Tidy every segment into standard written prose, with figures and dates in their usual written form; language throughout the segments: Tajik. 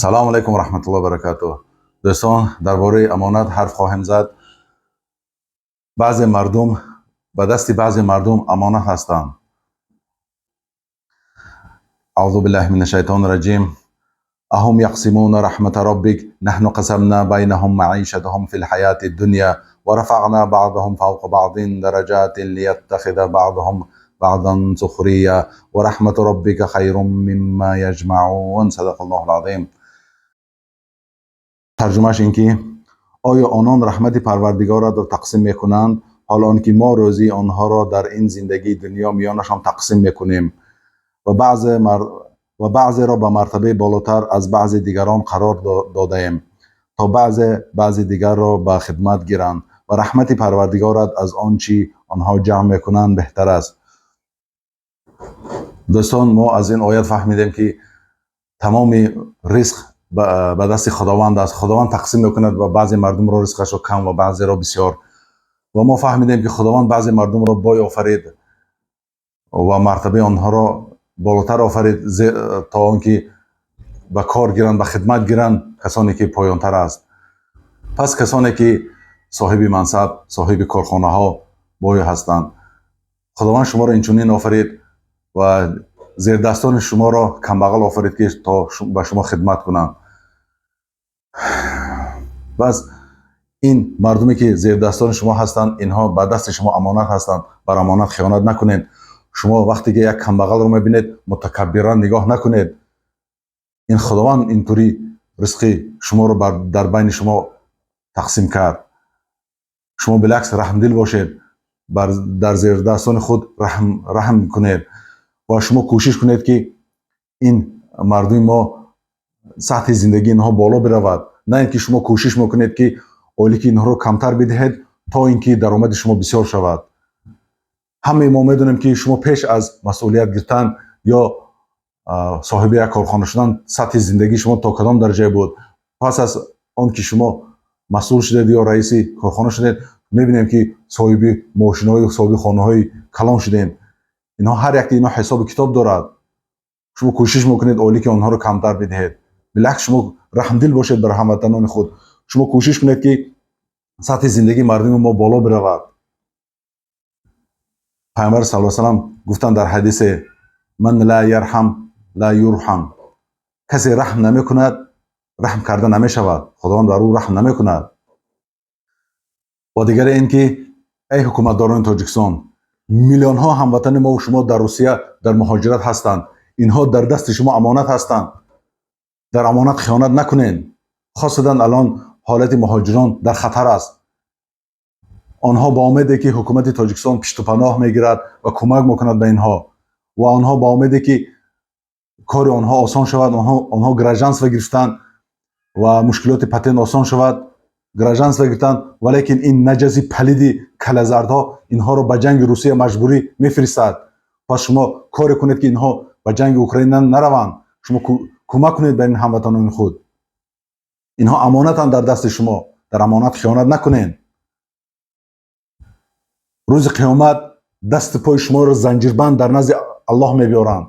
Салому алайкум раҳматуллоҳи баракатуҳ. Дӯстон, дар бораи амонат ҳарф хоҳем зад. Баъзе мардум ба дасти баъзе мардум амонат ҳастанд. Аузу биллаҳи мина шайтони раҷим. Аҳум яқсимуна раҳмата роббик наҳну қасамна байнаҳум маишатаҳум фил ҳаяти дунё ва рафаъна баъдаҳум фавқа баъдин дараҷатин лияттахиза баъдаҳум баъдан сухрия ва раҳмату роббика хайрун мимма яҷмаун. Садақаллоҳул азим. Тарҷумааш ин ки оё онон раҳмати Парвардигоратро тақсим мекунанд, ҳол он ки мо рӯзии онҳоро дар ин зиндагии дунё миёнашон тақсим мекунем ва баъзеро ба мартабаи болотар аз баъзе дигарон қарор додаем, то баъзе баъзи дигарро ба хидмат гиранд, ва раҳмати Парвардигорат аз он чӣ онҳо ҷамъ мекунанд беҳтар аст. Дӯстон, мо аз ин оят фаҳмидем, ки тамоми ризқ ба дасти Худованд аст. Худованд тақсим мекунад ва баъзе мардумро ризқашро кам ва баъзеро бисёр. Ва мо фаҳмидем, ки Худованд баъзе мардумро бой офарид ва мартабаи онҳоро болотар офарид, то он ки ба кор гиранд, ба хидмат гиранд касоне ки поёнтар аст. Пас касоне ки соҳиби мансаб, соҳиби корхонаҳо, бой ҳастанд, Худованд шуморо инчунин офарид ва зердастони шуморо камбағал офарид, ки то ба шумо хидмат кунанд. Пас ин мардуме ки зердастони шумо ҳастанд, инҳо ба дасти шумо амонат ҳастанд. Бар амонат хиёнат накунед. Шумо вақте ки як камбағалро мебинед, мутакаббиран нигоҳ накунед. Ин Худованд интури ризқи шуморо дар байни шумо тақсим кард. Шумо билакс раҳмдил бошед, дар зердастони худ раҳм кунед ва шумо кӯшиш кунед, ки ин мардуми мо сатҳи зиндагии инҳо боло биравад, на ин ки шумо кӯшиш мекунед, ки ойлики инҳоро камтар бидиҳед, то ин ки даромади шумо бисёр шавад. Ҳамаи мо медонем, ки шумо пеш аз масъулият гирифтан ё соҳиби як корхона шудан сатҳи зиндагии шумо то кадом дараҷае буд. Пас аз он ки шумо масъул шудед ё раиси корхона шудед, мебинем, ки соҳиби мошинаҳою соҳиби хонаҳои калон шудем. Инҳо ҳар якти инҳо ҳисобу китоб дорад. Шумо кӯшиш мекунед ойлики онҳоро камтар бидиҳед. Билакс, шумо раҳмдил бошед бар ҳамватанони худ. Шумо кӯшиш кунед, ки сатҳи зиндагии мардуми мо боло биравад. Пайғамбар саллаллоҳу алайҳи васаллам гуфтанд дар ҳадисе: ман ла ярҳам ла юрҳам. Касе раҳм намекунад, раҳм карда намешавад, Худованд бар ӯ раҳм намекунад. Ва дигаре ин ки эй ҳукуматдорони Тоҷикистон, миллионҳо ҳамватани мо шумо дар Русия дар муҳоҷират ҳастанд. Инҳо дар дасти шумо амонат ҳастанд. Дар амонат хиёнат накунед. Хосатан алон ҳолати муҳоҷирон дар хатар аст. Онҳо ба умеде ки ҳукумати Тоҷикистон пиштупаноҳ мегирад ва кӯмак мекунад ба инҳо, ва онҳо ба умеде ки кори онҳо осон шавад, онҳо гражданство гирифтанд ва мушкилоти патент осон шавад, гражданство гирифтанд, валекин ин наҷаси палиди калазардҳо инҳоро ба ҷанги Русия маҷбурӣ мефиристад. Пас шумо коре кунед, ки инҳо ба ҷанги Украина нараванд. Шумо кӯмак кунед ба ин ҳамватанони худ. Инҳо амонатанд дар дасти шумо. Дар амонат хиёнат накунед. Рӯзи қиёмат дасти пои шуморо занҷирбанд дар назди Аллоҳ мебиёранд.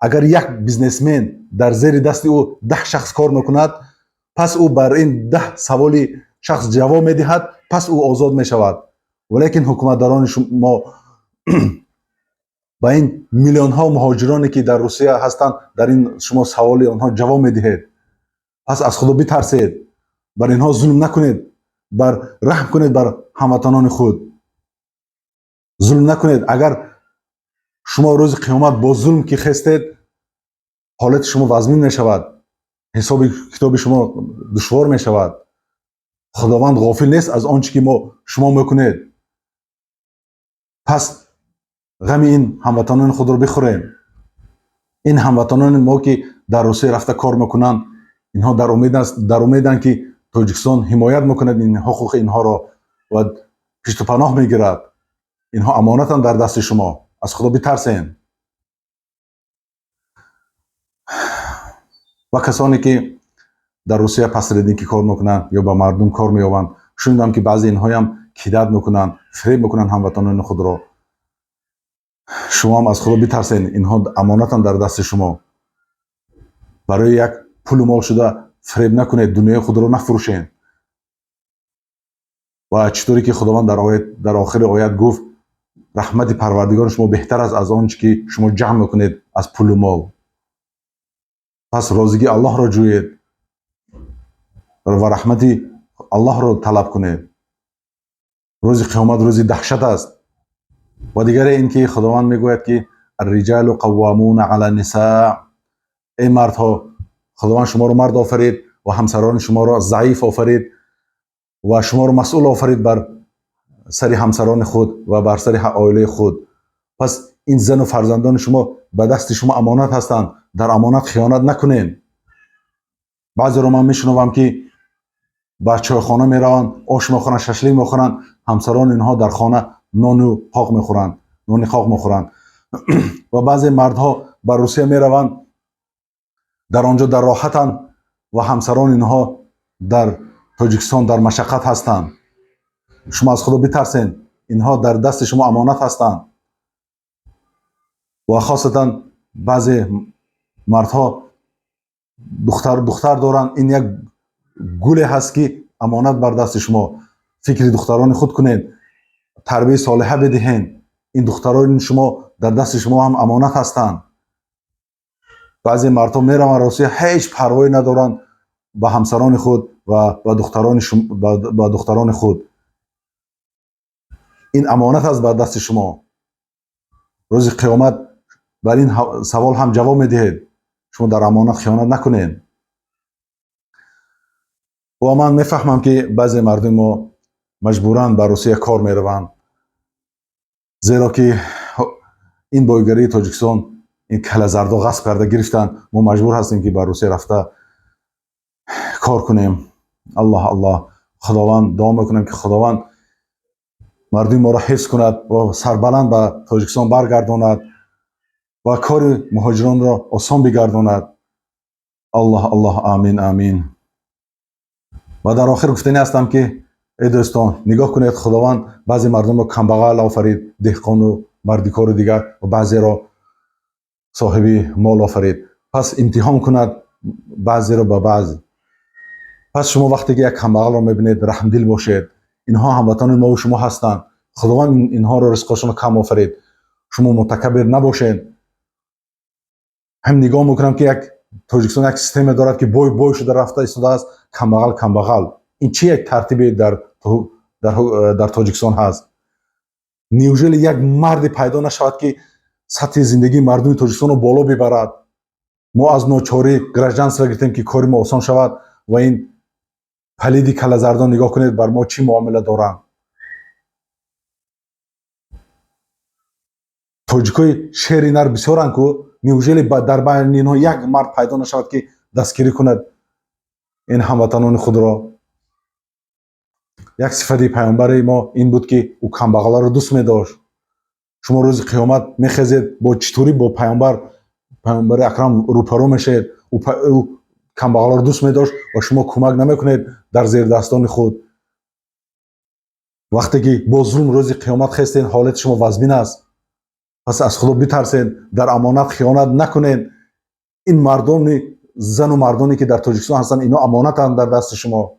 Агар як бизнесмен дар зери дасти ӯ 10 шахс кор мекунад, пас ӯ бар ин 10 саволи шахс ҷавоб медиҳад, пас ӯ озод мешавад. Валекин ҳукуматдорони шумо ба ин миллионҳо муҳоҷироне ки дар Русия ҳастанд, дар ин шумо саволи онҳо ҷавоб медиҳед. Пас аз Худо битарсед, бар инҳо зулм накунед, бар раҳм кунед бар ҳамватанони худ, зулм накунед. Агар шумо рӯзи қиёмат бо зулм ки хестед, ҳолати шумо вазмин мешавад, ҳисоби китоби шумо душвор мешавад. Худованд ғофил нест аз он чӣ ки мо шумо мекунед. Пас ғами ин ҳамватанони худро бихӯрем. Ин ҳамватанони мо ки дар Русия рафта кор мекунанд, инҳо дар умеданд, ки Тоҷикистон ҳимоят мекунад ин ҳуқуқи инҳоро ва пиштупаноҳ мегирад. Инҳо амонатанд дар дасти шумо. Аз Худо битарсен. Ва касоне ки дар Русия посредникӣ кор мекунанд ё ба мардум кор меёбанд, шунидам, ки баъзе инҳоям кидат мекунанд, фиреб мекунанд ҳамватанони худро. Шумоам аз Худо битарсен. Инҳо амонатанд дар дасти шумо. Барои як Пулу мол шуда фиреб накунед, дунёи худро нафурӯшед. Ва чӣ тавре ки Худованд дар охири оят гуфт: раҳмати Парвардигори шумо беҳтар аст аз он чӣ ки шумо ҷамъ мекунед аз пулу мол. Пас розигии Аллоҳро ҷӯед ва раҳмати Аллоҳро талаб кунед. Рӯзи қиёмат рӯзи даҳшат аст. Ва дигаре ин ки Худованд мегӯяд, ки الرجال قوامون على النساء. Эй мардҳо, Худованд шуморо мард офарид ва ҳамсарони шуморо заиф офарид ва шуморо масъул офарид бар сари ҳамсарони худ ва бар сари оилаи худ. Пас ин зану фарзандони шумо ба дасти шумо амонат ҳастанд, дар амонат хиёнат накунед. Баъзеро ман мешунавам, ки ба чойхона мераванд, ош мехӯранд, шашлик мехӯранд, ҳамсарони инҳо дар хона нону қоқ мехӯранд, нони қоқ мехӯранд. Ва баъзе мардҳо ба Русия мераванд, дар он ҷо дар роҳатанд ва ҳамсарони инҳо дар Тоҷикистон дар машаққат ҳастанд. Шумо аз Худо битарсед, инҳо дар дасти шумо амонат ҳастанд. Ва хосатан баъзе мардҳо духтар доранд, ин як гуле ҳаст, ки амонат бар дасти шумо. Фикри духтарони худ кунед, тарбияи солиҳа бидиҳед. Ин духтарони шумо дар дасти шумо ҳам амонат ҳастанд. Баъзе мардҳо мераванд Русия, ҳеҷ парвое надоранд ба ҳамсарони худ ва ба духтарони худ. Ин амонат аст бар дасти шумо. Рӯзи қиёмат бар ин савол ҳам ҷавоб медиҳед. Шумо дар амонат хиёнат накунед. Ва ман мефаҳмам, ки баъзе мардуми мо маҷбуран ба Русия кор мераванд, зеро ки ин бойгарии Тоҷикистон ин калазардо ғасб карда гирифтанд. Мо маҷбур ҳастем, ки ба Русия рафта кор кунем. Аллоҳ, Аллоҳ, Худованд, дуо мекунем, ки Худованд мардуми моро ҳифз кунад ва сарбаланд ба Тоҷикистон баргардонад ва кори муҳоҷиронро осон бигардонад. Аллоҳ, Аллоҳ, амин, амин. Ва дар охир гуфтанӣ ҳастам, ки эй дӯстон, нигоҳ кунед, Худованд баъзе мардумро камбағал офарид, деҳқону мардикору дигар, ва баъзеро соҳиби мол офарид. Пас имтиҳон кунад баъзеро ба баъзе. Пас шумо вақте ки як камбағалро мебинед, раҳмдил бошед. Инҳо ҳамватанони мову шумо ҳастанд. Худованд инҳоро ризқошонро кам офарид. Шумо мутакаббир набошед. Ҳам нигоҳ мекунам, ки як Тоҷикистон як система дорад, ки бой бой шуда рафта истодааст, камбағал камбағал. Ин чӣ як тартибе дар Тоҷикистон ҳаст? Неужели як марде пайдо нашавад, ки сатҳи зиндагии мардуми Тоҷикистонро боло бибарад? Мо аз ночорӣ гражданство гирифтем, ки кори мо осон шавад, ва ин палиди калазардон, нигоҳ кунед, бар мо чӣ муомила доранд. Тоҷикои шери нар бисёранд ку, неужели дар байни инҳо як мард пайдо нашавад, ки дастгирӣ кунад ин ҳамватанони худро? Як сифати паёмбари мо ин буд, ки ӯ камбағаларо дӯст медошт. Шумо рӯзи қиёмат мехезед, бо чӣ бо паёмбари акрам рӯпарӯ мешавед? Ӯ камбағаларо дӯст медошт ва шумо кӯмак намекунед дар зердастони худ. Вақте ки бо зулм рӯзи қиёмат хестед, ҳолати шумо вазмин аст. Пас аз Худо битарсед, дар амонат хиёнат накунед. Ин мардони, зану мардоне, ки дар Тоҷикистон ҳастанд, инҳо амонатанд дар дасти шумо.